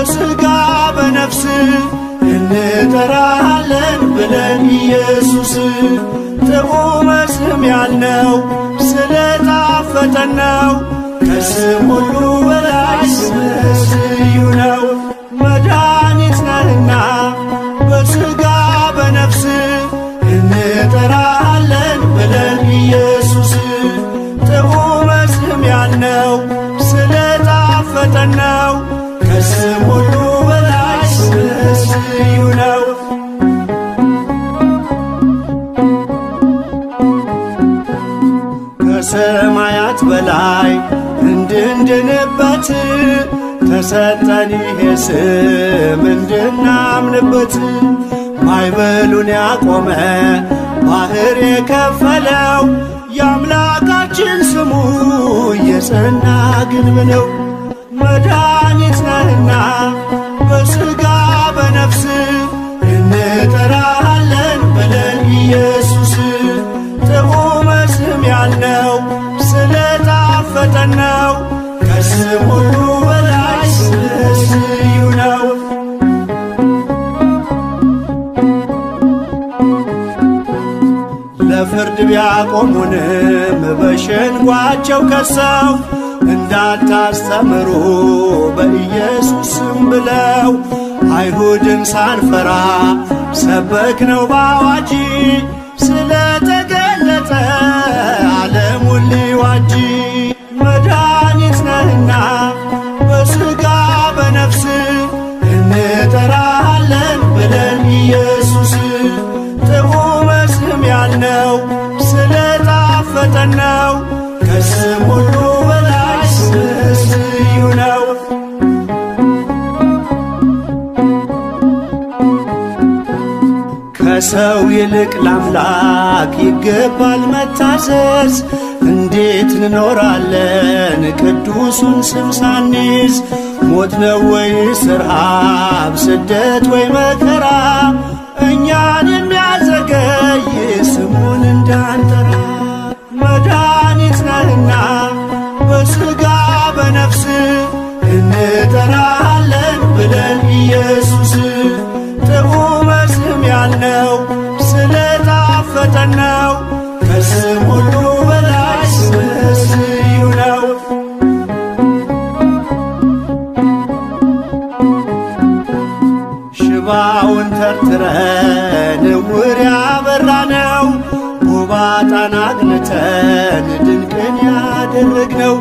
በሥጋ በነፍስ እንጠራሃለን ብለን ኢየሱስ። ጥዑመ ስም ያልነው ስለጣፈጠን ነው። ከስም ሁሉ በላይ ስምህ ልዩ ነው። መድኃኒት ነህና በሥጋ በነፍስ እንጠራሃለን ብለን ኢየሱስ። ጥዑመ ስም ያልነው ስለጣፈጠን ነው። ከስም ሁሉ በላይ ስምህ ልዩ ነው። ከሰማያት በላይ እንድንድንበት ተሰጠን ይሄ ስም እንድናምንበት። ማዕበሉን ያቆመ ባህር የከፈለው የአምላካችን ስሙ የጸና ግንብ ነው። መድኃኒት ነህና በሥጋ በነፍስ እንጠራሃለን ብለን ኢየሱስ። ጥዑመ ስም ያልነው ስለጣፈጠን ነው። ከስም ሁሉ በላይ ስምህ ልዩ ነው። ለፍርድ ቢያቆሙንም በሸንጓቸው ከሰው እንዳታስተምሩ በኢየሱስ ስም ብለው አይሁድን ሳንፈራ ሰበክነው ባዋጂ ስለተገለጠ ዓለሙን ሊዋጅ። መድኃኒት ነህና በሥጋ በነፍስ እንጠራሃለን ብለን ኢየሱስ። ጥዑመ ስም ያልነው ስለጣፈጠን ነው። ከስም ሁሉ በላይ ስምህ ልዩ ነው። ከሰው ይልቅ ለአምላክ ይገባል መታዘዝ። እንዴት እንኖራለን ቅዱሱን ስም ሳንይዝ? ሞት ነው ወይስ ረሃብ፣ ስደት ወይ መከራ እኛን የሚያዘገይ ስሙን እንዳንጠራ? መድኃኒት ነህና በሥጋ በነፍስ እንጠራሃለን ብለን ኢየሱስ። ጥዑመ ስም ያልነው ስለጣፈጠን ነው። ከስም ሁሉ በላይ ስምህ ልዩ ነው። ሽባውን ተርትረን ዕውር ያበራነው ጎባጣን አቅንተን ድንቅን ያደረግነው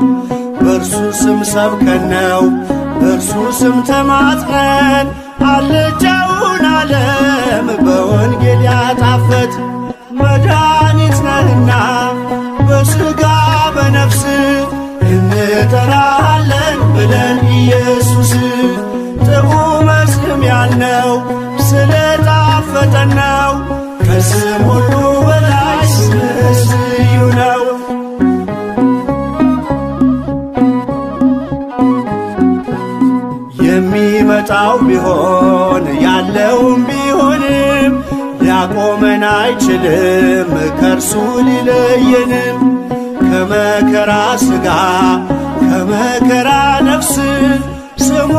በእርሱ ስም ሰብከን ነው በእርሱ ስም ተማጽነን አልጫውን ዓለም በወንጌል ያጣፈጥ። መድኃኒት ነህና በሥጋ በነፍስ እንጠራሃለን ብለን ኢየሱስ። ጥዑመ ስም ያልነው ስለጣፈጠን ነው። ከስም ሁሉ በላይ ስምህ ልዩ ነው። የሚመጣው ቢሆን ያለውም ቢሆንም ሊያቆመን አይችልም ከእርሱ ሊለየንም። ከመከራ ሥጋ ከመከራ ነፍስ ስሙ